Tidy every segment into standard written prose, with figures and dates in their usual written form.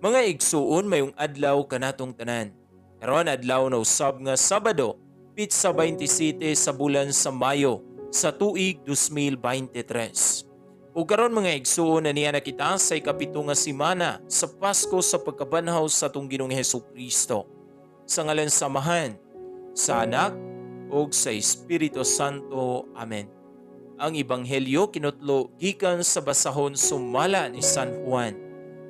Mga igsuon, maayong adlaw kanatong tanan. Karon adlaw na usab nga Sabado, pitsa 27 sa bulan sa Mayo sa tuig 2023. Ug karon, mga igsuon, ania na kita sa ikapito nga semana sa Pasko sa pagkabanhaw sa atong Ginoong Hesus Kristo. Sa ngalan sa Amahan, sa Anak ug sa Espiritu Santo. Amen. Ang Ebanghelyo kinutlo gikan sa basahon sumala ni San Juan,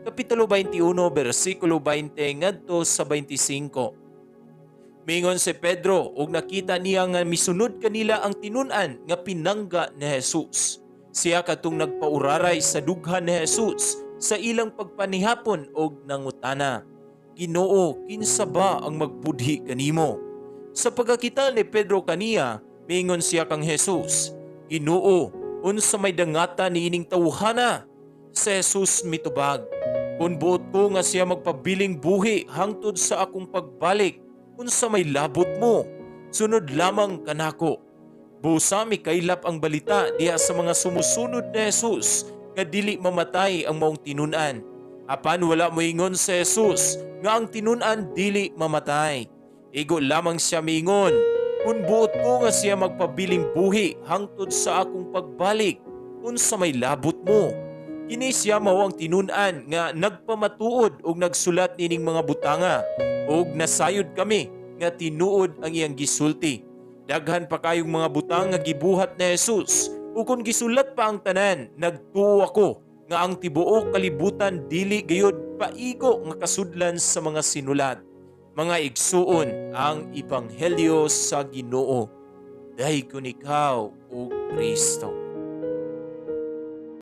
Kapitulo 21, bersikulo 20 ngadto sa 25. Mingon si Pedro ug nakita niya nga misunod kanila ang tinun-an nga pinangga ni Jesus. Siya katong nagpauraray sa dughan ni Jesus sa ilang pagpanihapon og nangutana, "Ginoo, kinsa ba ang magpudhi kanimo?" Sa pagkakita ni Pedro kaniya, mingon siya kang Jesus, "Ginoo, unsa may dangata niining tawhana?" Si Jesus mitubag, "Kung buot ko nga siya magpabiling buhi hangtod sa akong pagbalik, unsa may labot mo? Sunod lamang kanako." Busa mikaylap ang balita diha sa mga sumusunod ni Jesus nga dili mamatay ang maong tinun-an. Apan wala moingon si Jesus nga ang tinun-an dili mamatay. Igo lamang siya miingon, "Kung buot ko nga siya magpabiling buhi hangtod sa akong pagbalik, unsa may labot mo?" Kini siya mao ang tinun-an nga nagpamatuod og nagsulat nining mga butanga ug nasayod kami nga tinuod ang iyang gisulti. Daghan pa kayong mga butang nga gibuhat ni Jesus ug kung gisulat pa ang tanan, nagtuo ako nga ang tibuok kalibutan dili gayud paigo nga kasudlan sa mga sinulat. Mga igsuon, ang ebanghelyo sa Ginoo. Daygon ikaw, o Kristo.